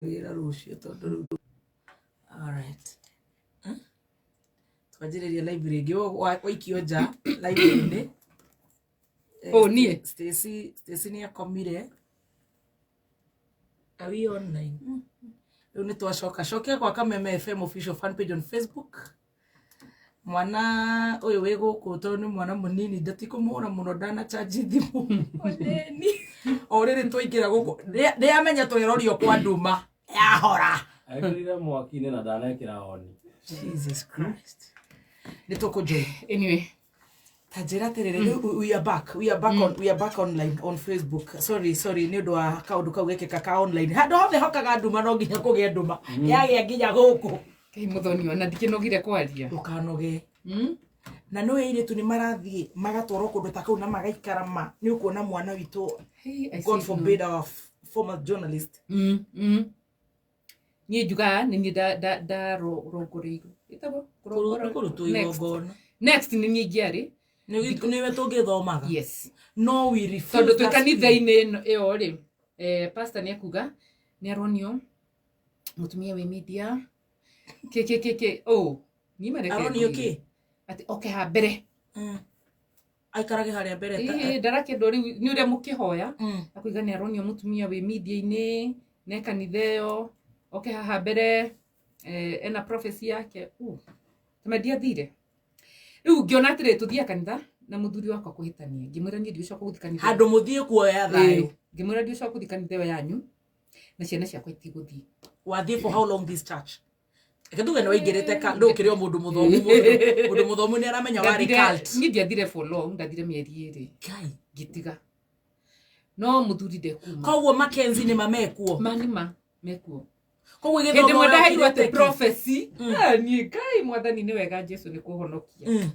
Wĩra rũciũ tondũ rĩu alright. Twanjĩrĩria live rĩngĩ waikio nja live-inĩ. Oh, niĩ? Stacy Stacy nĩ akomire. Are we online? Rĩu nĩ twacoka. Cokia gwa Kameme FM official fan page on Facebook. Mwana ũyũ wĩ gũkũ tondũ nĩ mwana mũnini ndatikũmũra mũno ndanachanji thimũ. Oneni. O rĩrĩ twaingĩra gũkũ ndĩamenya twerorio kwa nduma yahora. Ekĩrire mwaki-inĩ na ndanekĩra honi. Jesus Christ. Nĩ tũkũjoin. Anyway, Ta njĩra atĩrĩrĩ, rĩu we are back. We are back on we are back online on Facebook. Sorry, sorry nĩ ũndũ wa kaũndũ kau gekĩka ka online. Handũ hothe hokaga nduma no nginya kũgĩe nduma. Yagĩa nginya gũkũ. Ngai mũthoni ona ndikĩnogire kwaria. Ndũkanoge. Na nĩ airĩtu nĩ marathiĩ magatwarwo kũndũ ta kau na magaikara ma nĩ ũkuona mwana witũ Hey, I God said no. forbid our former journalist Niĩ njugaga nĩ niĩ ndarongoreirwo. Ĩtagwo kũrongora- nĩ kũrutwo Next. igongona Next nĩ niĩ ingĩarĩ. nĩwe tũngĩthomaga Yes. no we refuse Tondũ twĩ that spirit. kanitha-inĩ ĩyo rĩ, pastor nĩ ekuga nĩ aronio mũtumia wĩ media kĩ kĩ kĩ kĩ oh niĩ mareke aronio thiĩ. kĩ Atĩ oke ha mbere. Aikarage harĩa mbere Ĩĩ, ndarakĩendwo rĩu nĩ ũrĩa mũkĩhoya. Mm. Akoiga nĩ aronio mũtumia wĩ media-inĩ ne kanitha ĩyo oke haha mbere ena prophecy yake tama ndiathire rĩu ngĩona atĩrĩ tũthiaga kanitha na mũthuri wakwa kũhĩtania ngĩmwĩra niĩ ndigũcoka gũthiĩ kanitha handũ mũthiĩ kuoya thayũ. Ngĩmwĩra ndigũcoka gũthiĩ kanitha ĩyo yanyu na ciana ciakwa itigũthiĩ. Wathiĩ for how long this church? Reke tuge nĩ waingĩrĩte ka ndũkĩrĩ o mũndũ mũthomu mũndũ mũthomu nĩ aramenya warĩ cult. Niĩ ndiathire for long, ndathire mĩeri 2. Ngai. Ngĩtiga no mũthuri ndekuma. Koguo Mackenzie nĩ mamekuo. Ma nĩ ma mekuo. Koguo Hĩndĩ gĩthomo ĩmwe ndaheirwo atĩ ũrakirĩte kĩ? prophecy. Ah, niĩ Ngai mwathani nĩ wega Jesu nĩ kũhonokia.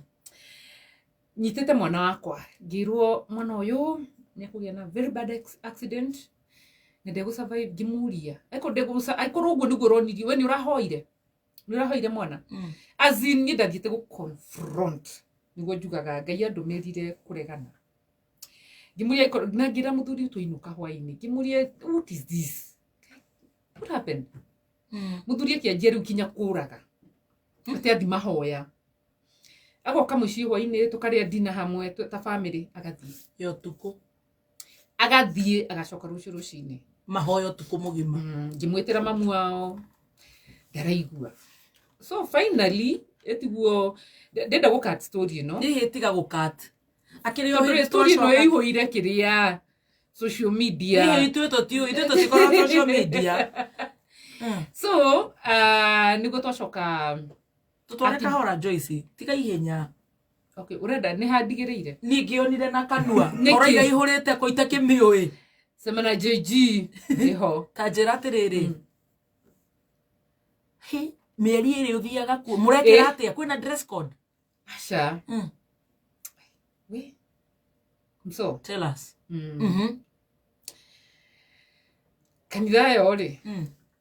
Nyitĩte mwana wakwa ngĩrwo mwana ũyũ nĩ ekũgĩa na very bad accident na ndegũ survive. Ngĩmũria akorwo ndegũ akorwo ũguo nĩguo ũronirio we nĩ ũrahoire nĩ ũrahoire mwana. As in niĩ ndathiĩte gũ confront nĩguo njugaga Ngai andũmĩrire kũregana. Ngĩmũria akorwo na ngĩra mũthuri twainũka hwainĩ ngĩmũria what is this, what happened? Mũthuri akĩanjia rĩu kinya kũraga atĩ athi mahoya agoka mũciĩ hwainĩ tũkarĩa dina hamwe ta family agathiĩ. Ya ũtukũ. Agathiĩ agacoka rũciũ rũcinĩ. Mahoya ũtukũ mũgima. Ngĩmwĩtĩra mamu wao ndaraigua so finally ĩtiguo ndenda gũ cut story ĩno. Ĩhĩ tiga gũ cut akĩrĩ o tondũ hĩndĩ story ĩno twacoka ĩihũire kĩrĩa social media. Ĩhĩ ithuĩ tũtiũĩ ithuĩ tũtikoragwo social media. So nĩguo twacoka Tũtware kahora Joyce tiga ihenya. Okay, ũrenda nĩ handigĩrĩire. Niĩ ngĩonire na kanua. Nĩkĩ? Ũraiga ihũrĩte kũ itakĩmĩũĩ. Sema na JG ĩho. Ta njĩra atĩrĩrĩ. Hĩ, mĩeri 2 ũthiaga kuo mũrekĩra atĩa kwĩna dress code? Aca. We. So, Tell us. Kanitha ĩyo rĩ,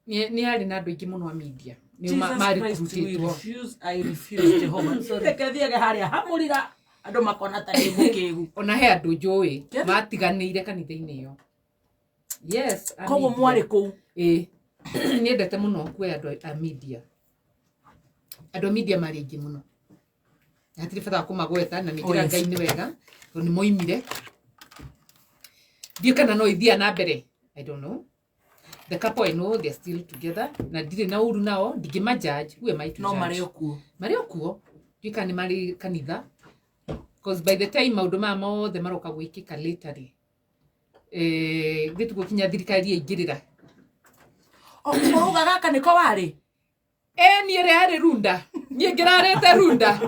nĩ yarĩ na andũ aingĩ mũno a media. Nĩo Jesus Christ, we marecruitĩtwo. refuse, I refuse, Jehovah. Reke thiage harĩa hamũrira andũ makona ta ndĩ mũkĩgu. Ona he andũ njũĩ Kĩthi? matiganĩire kanitha-inĩ ĩyo. Yes, a Koguo media. mwarĩ kũu. Ĩĩ. Nyendete mũno kuoya andũ a media. Andũ a media marĩ aingĩ mũno. Na hatirĩ bata wa kũmagweta na nĩ Oh, njĩra yes. Ngai nĩ wega tondũ nĩ moimire. Ndiũĩ kana no ithiaga na mbere. I don't know. The couple I know they're still together na ndirĩ na ũru nao ndingĩma judge. Who am I to No judge? marĩ o kuo. Marĩ o kuo. Ndiũĩ kana nĩ marĩ kanitha. Because by the time maũndũ maya mothe maroka gwĩkĩka later rĩ, gĩtugo kinya thirikari yaingĩrĩra. O, ũrauga gaka nĩko warĩ? Niĩ rĩ arĩ Runda. Niĩ ngĩrarĩte Runda.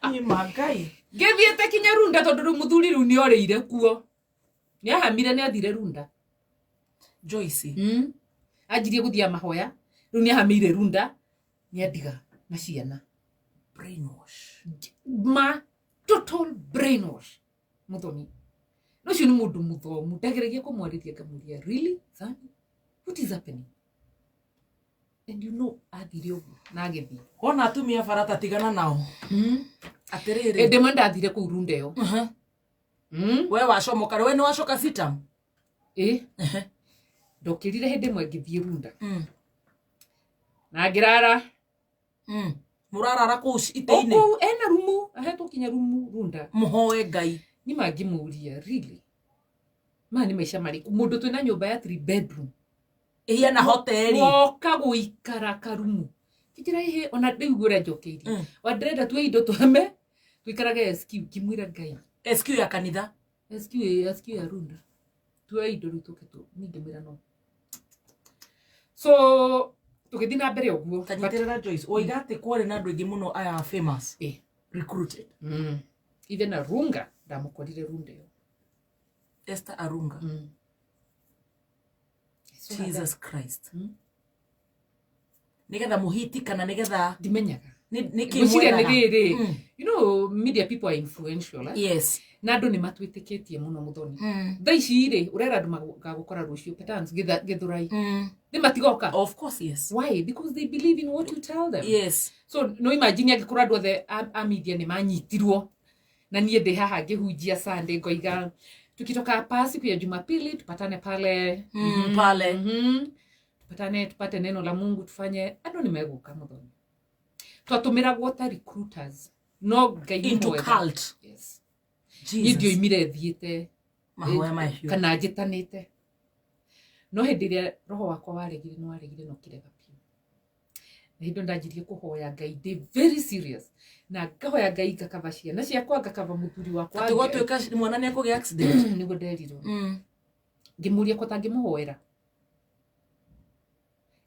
Niĩ ma Ngai. Ngĩthiĩte kinya Runda tondũ rĩu mũthuri rĩu nĩ orĩire kuo. Nĩ ahamire nĩ athire Runda. Joyce. Anjirie gũthiaga mahoya. Rĩu nĩ ahamĩire Runda. Nĩ andiga na ciana. Brainwash. Ma total brainwash. Mũthoni. Na ũcio nĩ mũndũ mũthomu. Ndageragia kũmwarĩria ngamũria, really? Son? What is happening? And you know, athire ũguo na agĩthiĩ. Wona atumia barata tigana nao. Atĩrĩrĩ. Hĩndĩ ĩmwe ndathire kũu Runda ĩyo. We wacomoka, we nĩ wacoka sitam? Ĩ ndokĩrire hĩndĩ ĩmwe ngĩthiĩ Runda na ngĩrara. Mũrarara kũu itĩ-inĩ? Okũu ena rumu, ahetwo kinya rumu Runda. Mũhoe Ngai. Nima ngĩmũria, really, maya nĩ maica marĩkũ mũndũ twĩna nyũmba ya three bedroom Ĩhiana hoteli. Woka gũikara karumu kĩnjĩra ihe ona rĩu ũrĩa njokeirie. Wa ndĩrenda tuoe indo twame tũikarage SQ. Ngĩmwĩra Ngai. SQ ya kanitha? SQ, SQ ya Runda. Tuoe indo rĩu tũke tu niĩ ngĩmwĩra no. So tũgĩthiĩ na mbere ũguo. Tanyitĩrĩra Joyce, woiga atĩ kwarĩ na andũ aingĩ mũno aya famous recruited. Even Arunga ndamũkorire Runda ĩyo. Esther Arunga? I saw her. Jesus Christ. Nĩgetha mũhiti kana nĩgetha there. Ndimenyaga. Nĩkĩ Ngwĩciria nĩ mwendaga? rĩrĩ, media people are influential, eh? Yes. Na andũ nĩ matwĩtĩkĩtie mũno, Mũthoni. Thaa ici rĩ, ũrera andũ magagũkora rũciũ Petans Gĩthũrai, nĩ matigoka. Of course, yes. Why? Because they believe in what you tell them. So no imagine angĩkorwo andũ othe a media nĩ manyitirwo na niĩ ndĩ haha ngĩhunjia Sunday ngoiga tukitoka hapa siku ya Jumapili tupatane pale. Pale. Tupatane tupate neno la Mungu, tufanye andũ nĩ megũka. Mũthoni, twatũmĩragwo ta recruiters, no Ngai nĩ Into mwega. cult. Yes. Niĩ Jesus. ndioimire thiĩte Mahoya mahiũ. kana njĩtanĩte, no hĩndĩ ĩrĩa roho wakwa waregire nĩ waregire na ũkĩrega biũ, na hĩndĩ ĩyo ndanjirie kũhoya Ngai ndĩ very serious, na ngahoya Ngai ngakaba ciana ciakwa, ngakaba mũthuri wakwa. Atĩ gwatuĩka mwana nĩ ekũgĩa accident. Nĩguo nderirwo. Ngĩmũria ko tangĩmũhoera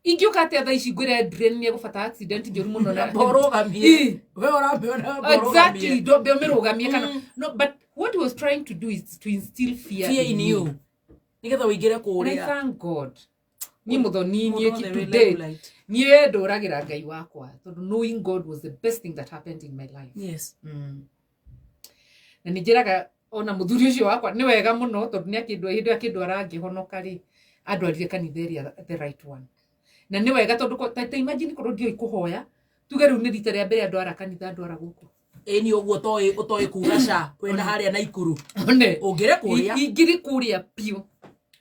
ingĩũka atĩa thaa ici ngwĩre Adrian nĩ egũbata accident njũru mũno na Amba ũrũgamie. Ĩ. We ũramĩona amba Exactly. ũrũgamie. Ndambe ũmĩrũgamie kana no. But what he was trying to do is to instill fear, Fear in you nĩgetha ũingĩre And I kũrĩa. thank God, niĩ Mũthoni, Mũndũ niĩ wothe wĩ today limelight. niĩ ndũragĩra Ngai wakwa tondũ knowing God was the best thing that happened in my life. Na nĩ njĩraga ona mũthuri ũcio wakwa nĩ wega mũno tondũ nĩ akĩndwara hĩndĩ ĩyo akĩndwara ngĩhonoka rĩ, andwarire kanitha ĩrĩa the right one, na nĩ wega tondũ ta imagine korwo ndiũĩ kũhoya, tuge rĩu nĩ rita rĩa mbere andwara kanitha, andwara gũkũ. Ĩni ũguo toĩ ũtoĩ kuga ca wĩna harĩa Naikuru. One. Ũngĩre kũrĩa. Ingĩrĩ kũrĩa biũ.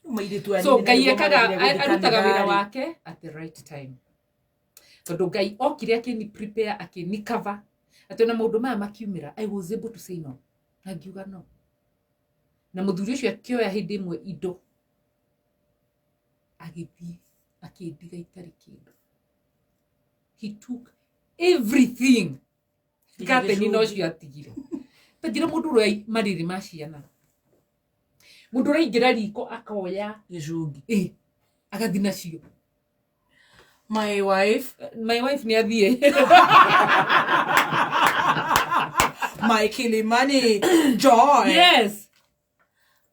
Rĩu mairĩtu aya So nĩ Ngai nĩguo ekaga maregire gũthiĩ arutaga wĩra kanitha-rĩ. wake at the right time, tondũ Ngai okire akĩni prepare, akĩni cover atĩ ona maũndũ maya makiumĩra, I was able to say no, na ngiuga no, na mũthuri ũcio akĩoya hĩndĩ ĩmwe indo agĩthiĩ akĩndiga itarĩ kĩndũ. He took everything. Kateni no cio atigire. Ta njĩra mũndũ ũrĩa marĩrĩ ma ciana, mũndũ ũraingĩra riko akoya Gĩcungi. Ĩ, agathi nacio. My wife. My wife nĩ athiĩ. My Kilimani joy. Yes.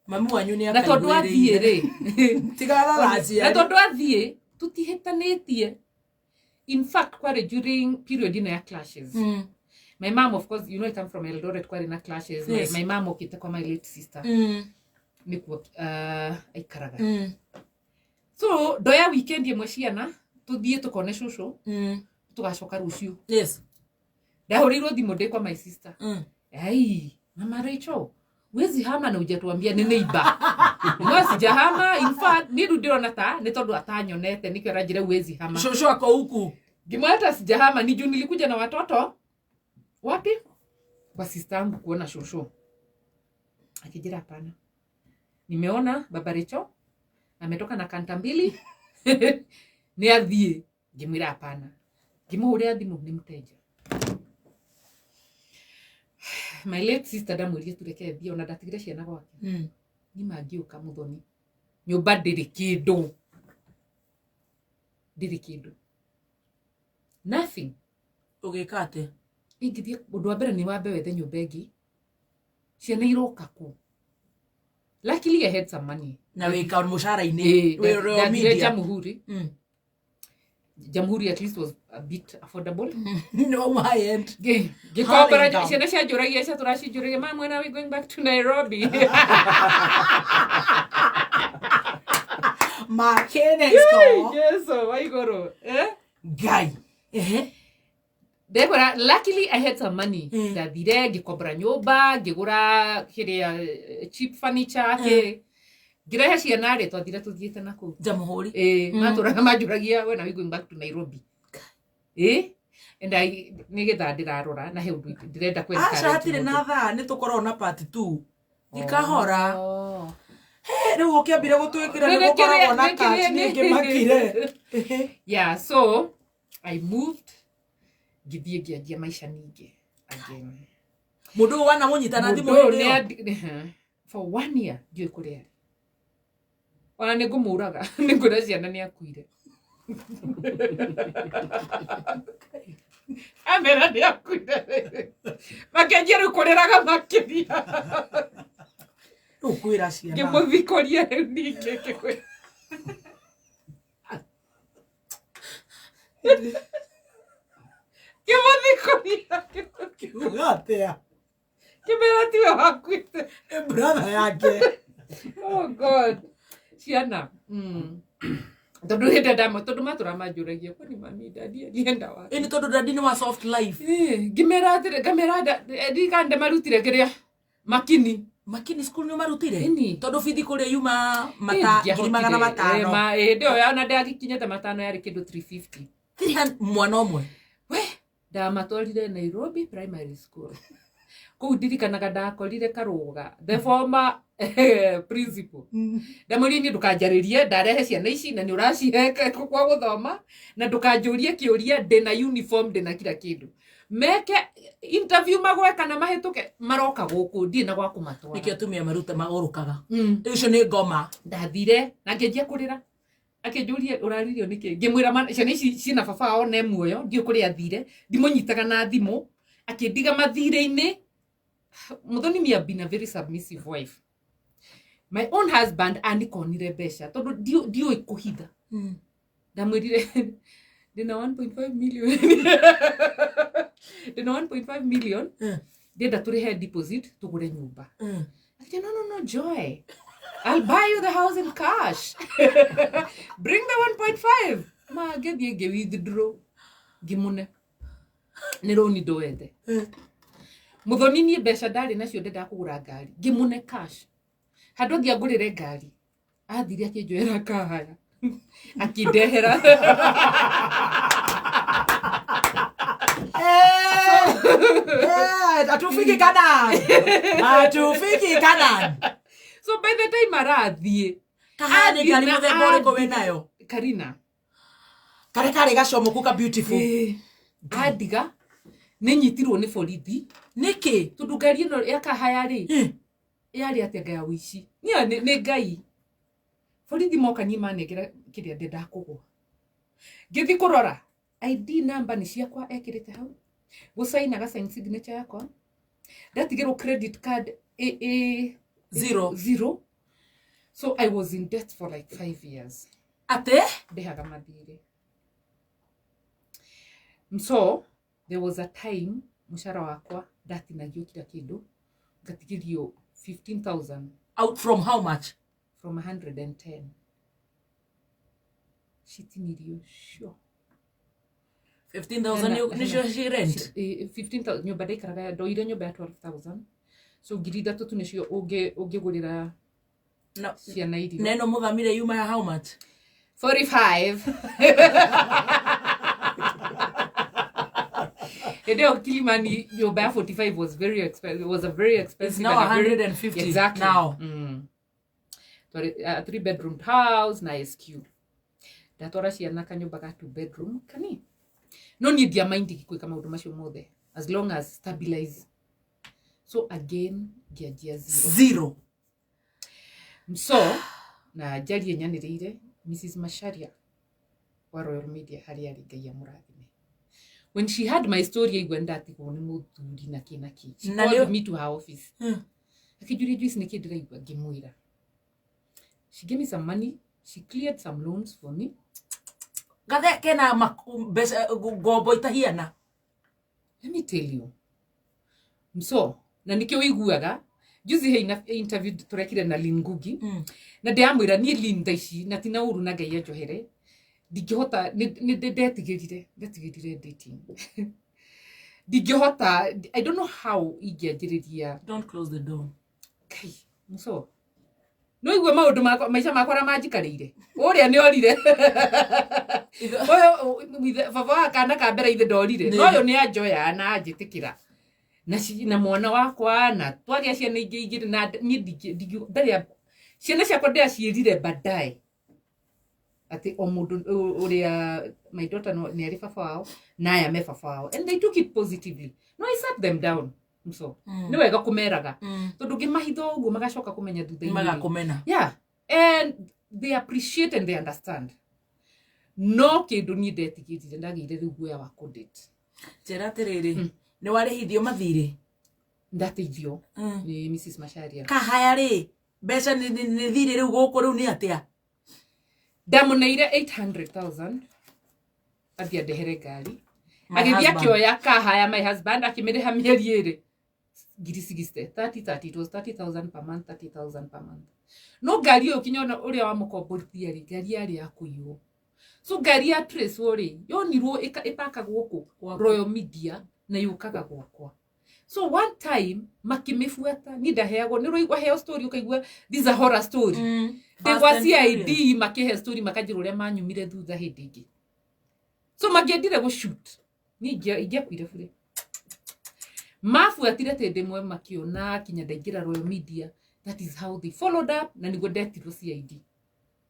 Mami wanyu nĩ Na tondũ athiĩ rĩ, tigana na na aciari. tondũ athiĩ tũtihĩtanĩtie. In fact, kwarĩ during period ĩno ya clashes, my mom, of course, you know I come from Eldoret, kwarĩ na clashes. My mom okĩte kwa my late sister, nĩkuo aikaraga. So ndoya weekend ĩmwe ciana tũthiĩ tũkone cũcũ, tũgacoka rũciũ. Ndahũrĩirwo thimũ ndĩ kwa my sister. "Ai, Mama Rachel, wezi hama na hujatuambia." Nĩ neighbor, no sijahama. In fact, niĩ rĩu ndĩrona ta nĩ tondũ atanyonete nĩkĩo aranjĩra huwezi hama. Shosho ako huku. Ngĩmwĩra hata sijahama, ni juu nilikuja na watoto wapi kwa sister yangu kuona shosho. Akijira, "Hapana, nimeona baba Rachel ametoka na kanta mbili, nĩ athiĩ." Ngĩmwĩra hapana. Ngĩmũhũrĩra thimũ nĩ mteja. My late sister ndamwĩrire tureke thiĩ, ona ndatigire ciana gwake. Ni mangĩũka, Mũthoni, nyũmba ndĩrĩ kĩndũ, ndĩrĩ kĩndũ, nothing. Ũgĩka atĩa? Ingĩthiĩ, ũndũ wa mbere nĩ wambe wethe nyũmba ĩngĩ, ciana iroka kũ? Luckily I had some money. Na wĩka mũcara-inĩ. Eh, Wĩ Royal ndathire Media. Jamhuri. Jamhuri at least was a bit affordable. No high end. Ngĩkombora. Hurlingham. Ciana cianjũragia, cia tũracinjũragia, "Mam, when are we going back to Nairobi?" Makenesco. Jesu wa igũrũ, eh? Ngai. Ehe. Ndekora luckily I had some money. Ndathire ngĩkombora nyũmba, ngĩgũra kĩrĩa cheap furniture kĩ. Ngĩrehe ciana rĩ, twathire tũthiĩte na kũu. Jamhuri. Ĩĩ, matũraga manjũragia, "When are we going back to Nairobi?" Ĩĩ, and I nĩgetha ndĩrarora na he ũndũ ndĩrenda kũ Aca, encourage hatirĩ na mũndũ. thaa, nĩ tũkoragwo na part 2 ikahora. Oh. Rĩu ũkĩambire gũtwĩkĩra nĩ gũkoragwo na catch, niĩ ngĩmakire. Yeah, so I moved, ngĩthiĩ ngĩanjia maica ningĩ again. Mũndũ ũyũ wanamũnyita na thimũ Mũndũ ũyũ hĩndĩ nĩ ĩyo? For one year ndiũĩ kũrĩa arĩ, ona nĩ ngũmũraga, nĩ ngwĩra ciana nĩ akuire, amera nĩ akuire, makĩanjia rĩu kũrĩraga makĩria. Rĩu kwĩra ciana. Ngĩmũthikũria rĩu ningĩ, ngĩmũthikũria. Kiuga atĩa? Ngĩmera tiwe wakuĩte. Nĩ brother yake. Oh God, ciana. Tondũ hĩndĩ ndama, tondũ matũra manjũragia, "Kwani mami, daddy alienda wapi?" Ĩni tondũ daddy nĩ wa soft life. Ngĩmera atĩrĩ, ngamera ndirikana ndamarutire kĩrĩa makini. Makini school nĩ ũmarutire? Ĩni. Tondũ bithi kũrĩa yuma mata 500,000. Hĩndĩ ĩyo ona ndagikinyĩte matano, yarĩ kĩndũ 350. 300 mwana ũmwe? We, ndamatwarire Nairobi Primary School. Kũu ndirikanaga ndakorire Karũga, the former principal. Ndamwĩrire, "Niĩ ndũkanjarĩrie, ndarehe ciana ici na nĩ ũracihe kwa gũthoma, na ndũkanjũrie kĩũria, ndĩna uniform, ndĩna kila kĩndũ. Meke interview magwe kana mahĩtũke, maroka gũkũ, ndirĩ na gwa kũmatwara." Nĩkĩo atumia maruta magũrũkaga. Rĩu icio nĩ ngoma. Ndathire na ngĩanjia kũrĩra, akĩnjũria, "Ũraririo nĩkĩ?" Ngĩmwĩra, "Ciana ici ciĩna baba wao ne muoyo, ndiũĩ kũrĩa athire, ndimũnyitaga na thimũ, akĩndiga mathirĩ-inĩ." Muthoni, me have been a very submissive wife. My own husband anikonire mbeca, tondũ ndiũĩ kũhitha. Ndamwĩrire ndĩna 1.5 million, ndĩna 1.5 million, ndĩrenda tũrĩhe deposit tũgũre nyũmba. Akĩnjĩra, "No, no, no, Joy, I'll buy you the house in cash. Bring the 1.5." Ma ngĩthiĩ ngĩ withdraw, ngĩmũne nĩ rũni ndoete. Muthoni, niĩ mbeca ndarĩ nacio ndendaga kũgũra ngari, ngĩmũne cash. Handũ athiĩ angũrĩre ngari, athire akĩnjoera kahaya, akĩndehera. Hatufiki Canaan, hatufiki Canaan. So by the time arathiĩ Kahaya nĩ ngari Athiĩ na mũthemba ũrĩkũ athiĩ. wĩnayo? Karina. Karĩa karĩ gacomoku ka beautiful? Andiga nĩ nyitirwo nĩ borithi. Nĩkĩ? Tondũ ngari ĩno ya kahaya rĩ, yarĩ atĩa nga ya ũici. Niĩ nĩ Ngai, borithi moka, niĩ manengera kĩrĩa ndendaga kũgũa, ngĩthiĩ kũrora ID number nĩ ciakwa ekĩrĩte hau, gũcaina agacain signature yakwa, ndatigĩrwo credit card ĩ Zero. Zero. So I was in debt for like 5 years. Atĩ? Ndĩhaga mathirĩ. So there was a time mũcara wakwa ndatinagio kila kĩndũ, ngatigĩrio 15,000. Out from how much? From 110 citinirio cio. 15,000 nĩcio ci rent? 15,000 nyũmba ndaikaraga, ndoire nyũmba ya 12,000, so 3,000 tu nĩcio ũngĩgũrĩra Na ciana irio. Na ĩno mũthamire yuma ya how much? 45. Hĩndĩ ĩyo Kilimani nyũmba ya 45 was very expensive, was a very It's expensive now and a very 150 Exactly. now. Twari a three bedroom house na SQ, ndatwara ciana kanyũmba ga two bedroom kani, no niĩ ndiamaindigi gwĩka maũndũ macio mothe as long as stabilize. So again ngĩanjia zero. Zero. So na njarie nyanĩrĩire Mrs Macharia wa Royal Media harĩa arĩ, Ngai amũrathime. When she had my story, aigua ndatigwo nĩ mũthuri na kĩ na kĩ, she Na called nĩ- me to her office. Akĩnjũria, "Joyce, nĩkĩ ndĩraigua?" Ngĩmwĩra. She gave me some money, she cleared some loans for me. Gathe kena mbeca ngombo itahiana. Let me tell you, so na nikĩo ũiguaga juzi he interview tũrekire na Lynn Ngugi, na ndĩramwĩra niĩ Lynn thaa ici na tina ũru na Ngai anjohere, ndingĩhota, nĩ ndetigĩrire dating, ndingĩhota. I don't know how ingĩanjĩrĩria. Don't close the door. Kai muso No igue maũndũ makwa maica makwa ũrĩa manjikarĩire. Ũrĩa nĩ orire. Ũyũ baba wa kana ka mbere ithe ndorire. No ũyũ nĩ anjoya na anjĩtĩkĩra. Na na mwana wakwa na twagĩa ciana ingĩ igĩrĩ na niĩ ndarĩ ciana ciakwa ndĩaciĩrire baadaye atĩ o mũndũ ũrĩa my daughter nĩ arĩ baba wao na aya me baba wao, and they took it positively. No, I sat them down, so nĩ wega kũmeraga tondũ ngĩmahitha ũguo magacoka kũmenya thutha-inĩ. Magakumena. Yeah, and they appreciate and they understand. No kĩndũ niĩ ndetigĩrire, ndagĩire rĩu guoya wa kũdate. Njĩra atĩrĩrĩ, nĩ warĩhithio mathirĩ? Ndateithio nĩ Mrs Macharia. Kahaya rĩ, mbeca nĩ thirĩ rĩu gũkũ rĩu nĩ atĩa? Ndamũneire 800,000 athiĩ andehere ngari. My Agĩthiĩ husband. akĩoya kahaya, my husband, akĩmĩrĩha mĩeri ĩrĩ ngiri 60, 30 30. It was 30,000 per month, 30,000 per month. No ngari ĩyo kinya ona ũrĩa wamũkomborithia rĩ, ngari yarĩ ya kũiywo. So ngari ya trace rĩ, yonirwo ĩpakagwo kũ? Gwaku. Royal Media, na yũkaga gwakwa. So one time makĩmĩbuata. Niĩ ndaheagwo nĩ ũraigua heo story ũkaigua this is a horror story. Ndĩ Fast gwa and Furious. CID makĩhe story, makanjĩra ũrĩa manyumire thutha hĩndĩ ĩngĩ. So mangĩendire gũshoot niĩ ingĩakuire bure. Mabuatire tĩndĩ ĩmwe makĩona kinya ndaingĩra Royal Media. That is how they followed up, na nĩguo ndetirwo CID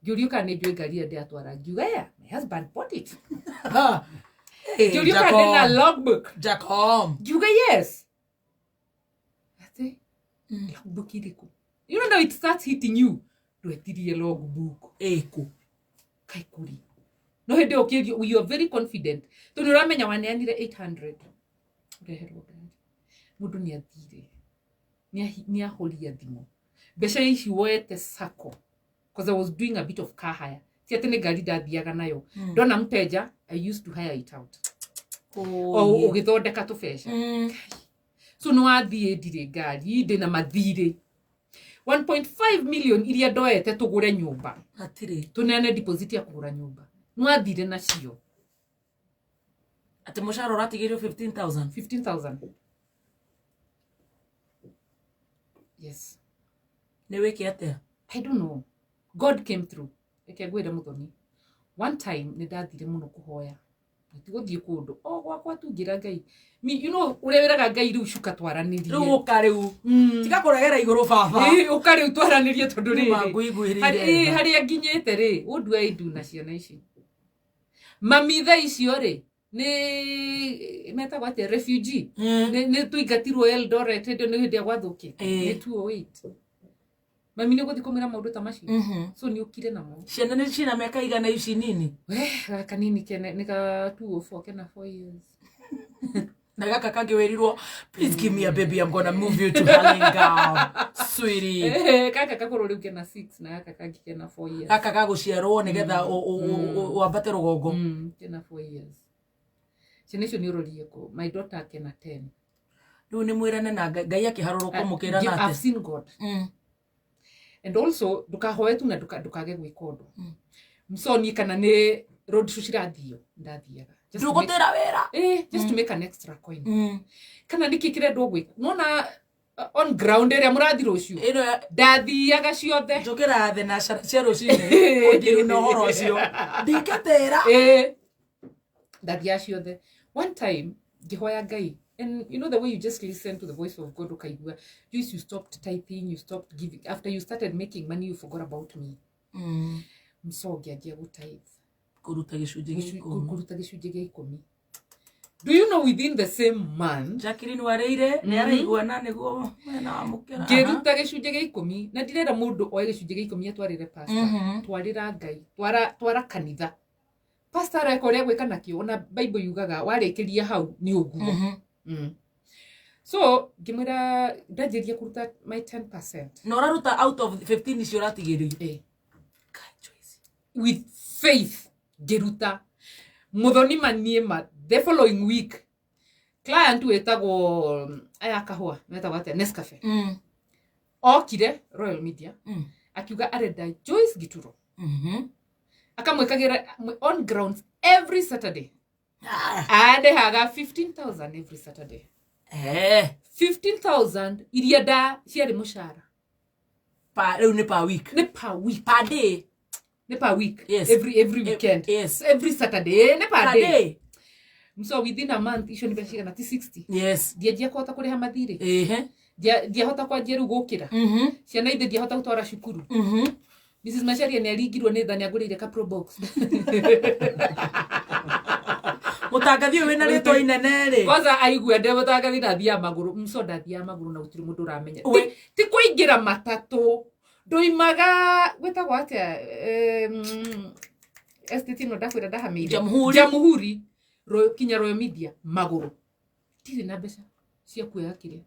ngĩũrio kana nĩ njũĩ ngari ĩrĩa ndĩratwara. Ngiuga, "Yeah, my husband bought it." Hey, Ngĩũrio kana ndĩ na Jacob. logbook. Jacob. Ngiuga yes. Atĩ logbook irĩkũ? You know, now it starts hitting you, ndwetirie logbook. Ĩkũ? Kaikuri no hĩndĩ ĩyo ũkĩrio, you are very confident tondũ ũramenya waneanire 800 ũreherwo ngari. Mũndũ nĩ athire, nĩ ahoria thimũ, mbeca ici woete sacco, because I was doing a bit of car hire. Ti atĩ nĩ ngari ndathiaga nayo. Ndona mteja, I used to hire it out o ũgĩthondeka tũbeca. So nĩ wathiĩ, ndirĩ ngari, ndĩna mathirĩ 1.5 million iria ndoete tũgũre nyũmba. Hatirĩ. Tũneane deposit ya kũgũra nyũmba, nĩ wathire nacio. Atĩ mũcara ũratigĩrio 15,000? 15,000, yes. Nĩ wĩke atĩa? I don't know. God came through. Reke ngwĩre Mũthoni, one time nĩ ndathire mũno kũhoya na ti gũthiĩ kũndũ o gwakwa tu, ngĩra Ngai you know ũrĩa wĩraga Ngai, rĩu cuka twaranĩrie. Rĩu ũka rĩu. Tiga kũregera igũrũ baba. Ĩ, ũka rĩu twaranĩrie tondũ Nĩma rĩrĩ ngũiguĩrĩire tha. Harĩa nginyĩte rĩ, what do I do na ciana ici? Mami thaa icio rĩ, nĩ metagwo atĩa, refugee? Nĩ tũingatirwo Eldoret hĩndĩ ĩyo, nĩ hĩndĩ ĩrĩa gwathũkĩte. Nĩ 208. Mami nĩ ũgũthiĩ kũmwĩra maũndũ ta macio? So nĩ ũkire namo. Ciana nĩ cina mĩaka igana ici nini? We gaka nini kene nĩ ga 204, kena 4 years. Na gaka kangĩ wĩrirwo, "Please give me a baby, I'm gonna move you to Hurlingham, sweetie." Gaka gakũrũ rĩu kena 6 na gaka kangĩ kena 4 years. Gaka gagũciarwo nĩgetha wambate rũgongo. Kena 4 years. Ciana icio nĩ ũrorie kũ? My daughter kena 10. Rĩu nĩ mwĩrane na Ngai, Ngai akĩharũrũka mũkĩrana I've atĩa? seen God. And also ndũkahoe tu na ndũkage gwĩka ũndũ. Msoni kana nĩ road show cirathio, ndathiaga Just to make- Ndũgũtĩra wĩra. Just to make an extra coin. Kana nĩkĩ kĩrendwo gwĩka nona on ground ĩrĩa mũrathi rũciũ, Ĩno ndathiaga ciothe. Njũkĩra thinacara cia rũcinĩ kũndiru na ũhoro ũcio ndingĩtĩra. Ndathiaga ciothe. One time ngĩhoya Ngai, and you know the way you just listen to the voice of God, ũkaigua, "Joyce, you stopped typing, you stopped giving after you started making money, you forgot about me." Mso ngĩanjia gũtithe. Kũruta gĩcunjĩ gĩa ikũmi. Kũruta gĩcunjĩ gĩa ikũmi. Do you know within the same month Jacqueline warĩire nĩ araiguana nĩguo mwena wa mũkĩra. Ngĩruta gĩcunjĩ gĩa ikũmi, na ndirera mũndũ oe gĩcunjĩ gĩa ikũmi atwarĩre pastor. Twarĩra Ngai, twara, twara kanitha. Pastor areka ũrĩa gwĩka nakĩo. Ona Bible yugaga warĩkĩria hau nĩ ũguo. So ngĩmwĩra ndanjĩrie kũruta my 10%. Na ũraruta out of 15 icio ũratigĩrĩire? Kai, Joyce. With faith ngĩruta. Mũthoni maniĩ ma the following week client wĩtagwo aya kahũa metagwo atĩa, Nescafe, okire Royal Media akiuga arenda Joyce Gituro akamwĩkagĩra on grounds every Saturday. Andĩhaga 15,000 every Saturday. 15,000 iria nda ciarĩ mũcara. Pa rĩu nĩ per week. Nĩ per week. Per day. Nĩ per week. Yes. Every weekend. Yes. Every Saturday. Nĩ per Per day. day. So within a month icio nĩ mbeca cigana? Ti 60? Yes. Ndianjia kũhota kũrĩha mathirĩ. Ehe. Ndiahota kwanjia rĩu gũkĩra. Ciana ithe ndiahota gũtwara cukuru. Mrs. Macharia nĩ aringirwo nĩ tha, nĩ angũrĩire ka Pro Box. Mũtangathi ũyũ wĩna rĩtwa inene rĩ. Kwanza aigua ndĩ mũtangathi ndathiaga magũrũ. Mso ndathiaga magũrũ na gũtirĩ mũndũ ũramenya. We- Ti kũingĩra matatũ, ndoimaga gwĩtagwo atĩa, estate ĩno ndakwĩra ndahamĩire? Jamhuri. Jamhuri. Kinya Royal Media magũrũ, ndirĩ na mbeca cia kuoya kĩrĩa.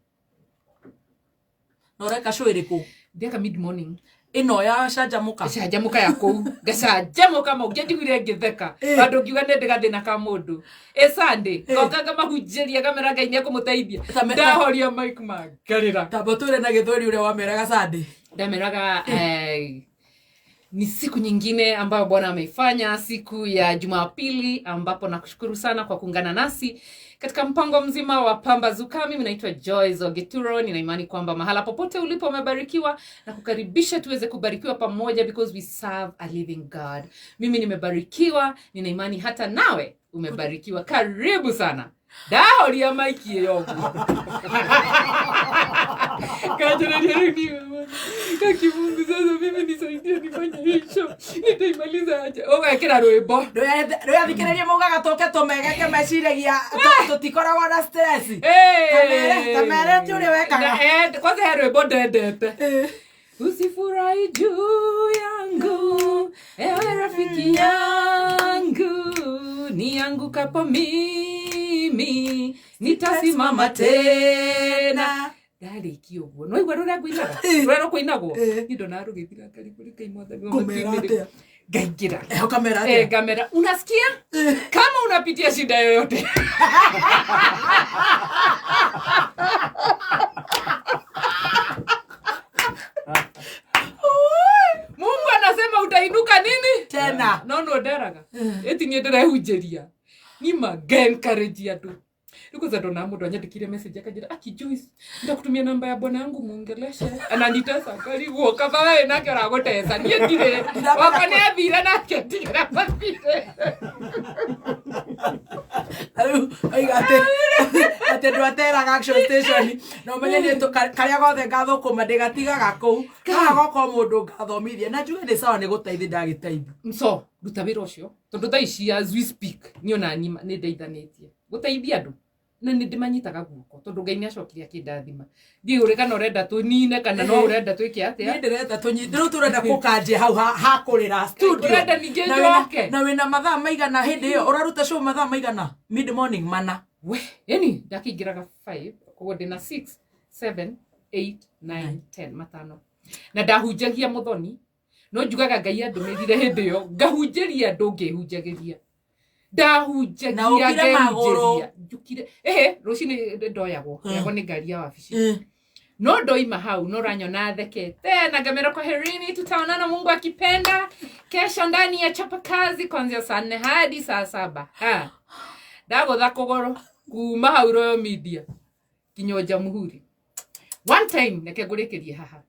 Na ũreka show ĩrĩkũ? Ndĩaka mid morning. Ĩno ya canjamũka. Ngacanjamũka ya kũu, ngacanjamũka mau ngĩanjiguire ngĩtheka. Handũ ngiuga nĩ ndĩ gathĩna ka mũndũ ĩ Sunday ngoka ngamahunjĩria, ngamera Ngai nĩ ekũmũteithia. Ndahoria mike mangarĩra. Tamba twĩre na gĩthweri ũrĩa wameraga Sunday. Ndameraga, ni siku nyingine ambayo Bwana ameifanya, siku ya Jumapili, ambapo nakushukuru sana kwa kuungana nasi katika mpango mzima wa Pambazuka. Mimi naitwa Joyce Ogituro, nina imani kwamba mahala popote ulipo umebarikiwa na kukaribisha tuweze kubarikiwa pamoja because we serve a living God. Mimi nimebarikiwa, nina imani hata nawe umebarikiwa. Karibu sana. Ndahoria maiki ĩyo ũguo. Kanjĩrĩria rĩu niĩ kakimungu, sasa mimi nisaidie nifanye hicho, nitaimaliza aje? Ũgekĩra rwĩmbo. Ndũyathikĩrĩrie maugaga tũke tũmegeke meciragia tũtikoragwo na stress. Tamere ti ũrĩa wekaga. Na, kwanza he rwĩmbo ndendete: usifurahi juu yangu, ewe rafiki yangu, niangukapo mimi nitasimama tena. Ndarĩkia ũguo no igua rũrĩa ngũinaga, rũrĩa rũkũinagwo niĩ ndona rũgĩthira karibũ rĩkai mwathani wa Ngũmera matu-inĩ. atĩa? Ngaingĩra. Ũkamera atĩa? Ngamera, unasikia kama unapitia shida yoyote. Mungu anasema utainuka nini? Tena. No no nderaga ĩti niĩ ndĩrehunjĩria nima ngencourage andũ. Rĩu kwanza ndona mũndũ anyandĩkire message akanjĩra, "Aki Joyce, ndakutumia namba ya bwana yangu muongeleshe, ananitesa." Ngarigwo kaba wewe nake ũragũtesa, niĩ ndirĩ wakwa nĩ athire nake ndigĩra mathire. Rĩu oiga atĩ andũ ateraga Action Station na ũmenye niĩ karĩa gothe ngathũkũma ndĩgatigaga kũu haha goka mũndũ ngathomithia na njuge nĩ sawa nĩ gũteithia ndagĩteithia. Mso ruta wĩra ũcio tondũ thaa ici as we speak niĩ ona nĩ ndeithanĩtie gũteithia andũ na nĩ ndĩmanyitaga guoko tondũ Ngai nĩ acokire akĩndathima. Ndiũĩ ũrĩ kana ũrenda tũnine kana no ũrenda twĩke Niĩ atĩa. ndĩrenda tũnyite rĩu, tũrenda kũkanjia hau hakũrĩra studio. Ũrenda ningĩ Na wĩna- njoke? Na wĩna mathaa maigana hĩndĩ ĩyo ũraruta show? Mathaa maigana mid morning mana? We yani ndakĩingĩraga 5, koguo ndĩna 6, 7, 8, 9, 10, matano, na ndahunjagia mũthoni no njugaga Ngai andũmĩrire hĩndĩ ĩyo ngahunjĩria andũ ngĩhunjagĩria ndahunjagia. Na ũkire magũrũ. Ngehunjĩria njũkire ehe rũcinĩ ndoyagwo oyagwo nĩ ngari ya wabici no ndoima hau no ranyona thekete na ngamera, "Kwaherini, tutaonana Mungu akipenda kesho ndani ya Chapa Kazi kuanzia saa 4 hadi saa 7." Ha. Ndagũtha kũgũrũ kuma hau Royal Media kinya Jamhuri. One time reke ngũrĩkĩrie haha.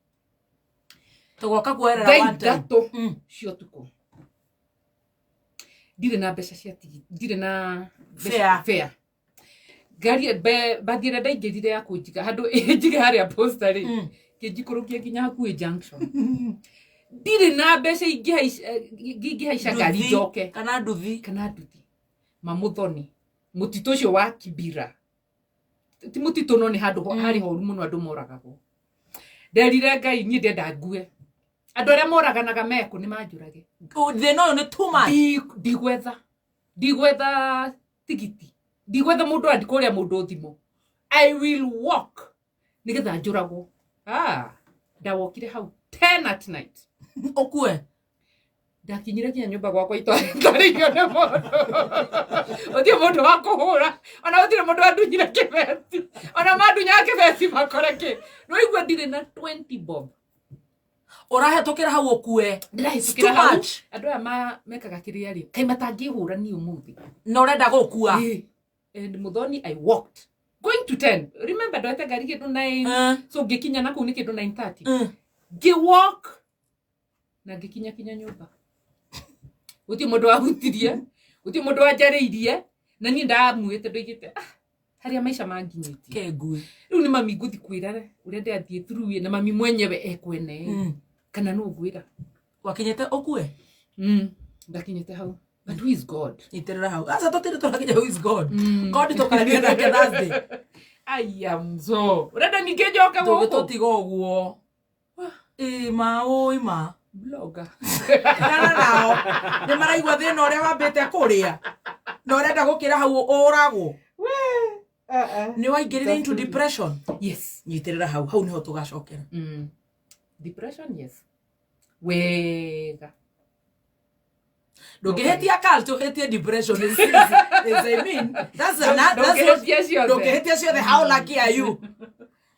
Tũgoka kuoerera Thaa one time. 3 cia ũtukũ, ndirĩ na mbeca cia tigiti, ndirĩ na Fare. fare. Ngari bathi ĩrĩa ndaingĩrire ya kũnjiga handũ ĩnjige harĩa posta rĩ, kĩnjikũrũkia nginya hakuhĩ junction. Ndirĩ na mbeca ingĩhaica ngari Nduthi njoke kana nduthi. Kana nduthi mamuthoni mũtitũ ũcio wa Kibira, ti mũtitũ no nĩ handũ harĩ horu mũno andũ moragagwo. Nderire Ngai niĩ ndenda ngue, andũ arĩa moraganaga mekũ nĩ manjũrage. Thĩna ũyũ nĩ too much. Ndigwetha tigiti, ndigwetha mũndũ andi kũrĩa mũndũ thimũ, I will walk nĩgetha njũragwo. Ah, ndawokire hau 10 at night. Ũkue. Ndakinyire nginya nyũmba gwakwa itarĩirio nĩ mũndũ, gũtirĩ mũndũ wa kũhũra, ona gũtirĩ mũndũ wandunyire kĩbeti, ona mandunyaga kĩbeti makore kĩ nĩwaigua ndirĩ na 20 bob. Ũrahetũkĩra hau ũkue. Ndĩrahĩtũkĩra Too hau. much. Andũ aya mekaga kĩrĩa rĩ kaĩ matangĩhũra niĩ ũmũthĩ. Na ũrenda gũkua. And muthoni I walked going to 10. Remember ndoete ngari kĩndũ 9, so ngĩkinya na kũu nĩ kĩndũ 9:30. Ngĩwalk na ngĩkinya kinya nyũmba. Gũtirĩ mũndũ wahutirie, gũtirĩ mũndũ wanjarĩirie, na niĩ ndamuĩte ndoigĩte ah, harĩa maica manginyĩtie. Kengue. Rĩu nĩ mami ngũthi kwĩra ũrĩa ndĩrathiĩ through, na mami mwenyewe ekwene kana nũ ngwĩra. Wakinyĩte ũkue? Ndakinyĩte hau. But who is God? Nyitĩrĩra hau. Aca tũtirĩ tũrakinya who is God. God tũkaria nake Thursday. I am so. Ũrenda ningĩ njoke gũkũ? Tũngĩtũtiga ũguo. Ĩ ma ũĩ ma. Blogger. Tigana nao. Nĩ maraigua thĩna ũrĩa wambĩte kũrĩa. Na ũrenda gũkĩra hau ũragwo. Nĩ waingĩrire into depression. Yes. Nyitĩrĩra hau. Hau nĩho tũgacokera. Depression, yes. Wega. Ndũngĩhĩtia cult, ũhĩtie depression. Is I mean, that's an, that's what Ndũngĩhĩtia ciothe. ndũngĩhĩtia ciothe. How lucky are you?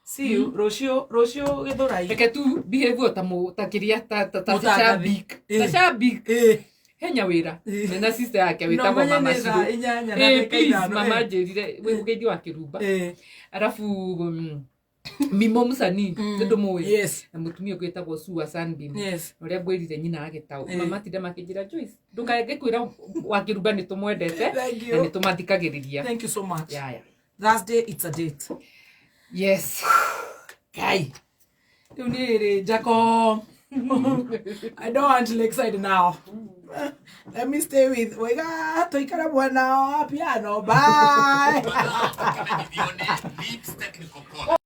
See you rũciũ, rũciũ Gĩthũrai. Reke tu behave ta mu ta kiria ta ta ta Mũtangathi. shabik. Ta shabik. Henya wĩra. Mena sister yake No wĩtagwo menye Mama nĩ thaa Shiro. 8 na Eh, ndagĩka please, 5. mama njĩrire wĩ mũgeithio wa kĩrumba. Arabu Mimo Musanii nĩ ndũmũĩ. Yes. Na mũtumia ũngĩ wĩtagwo Sua Sunbeam. Yes. Na ũrĩa ngwĩrire nyina agĩtaũ. Mama tinda makĩnjĩra Joyce, ndũkae ngĩkwĩra wa kĩrumba nĩ tũmwendete Thank na you. nĩ tũmathikagĩrĩria. Thank you so much. Yeah, yeah. Thursday it's a date. Yes. Kai. Rĩu niĩ rĩ Jaco. I don't want Lakeside now. Let me stay with Wega tuikare mwena wa piano. Bye. Lips Technical College.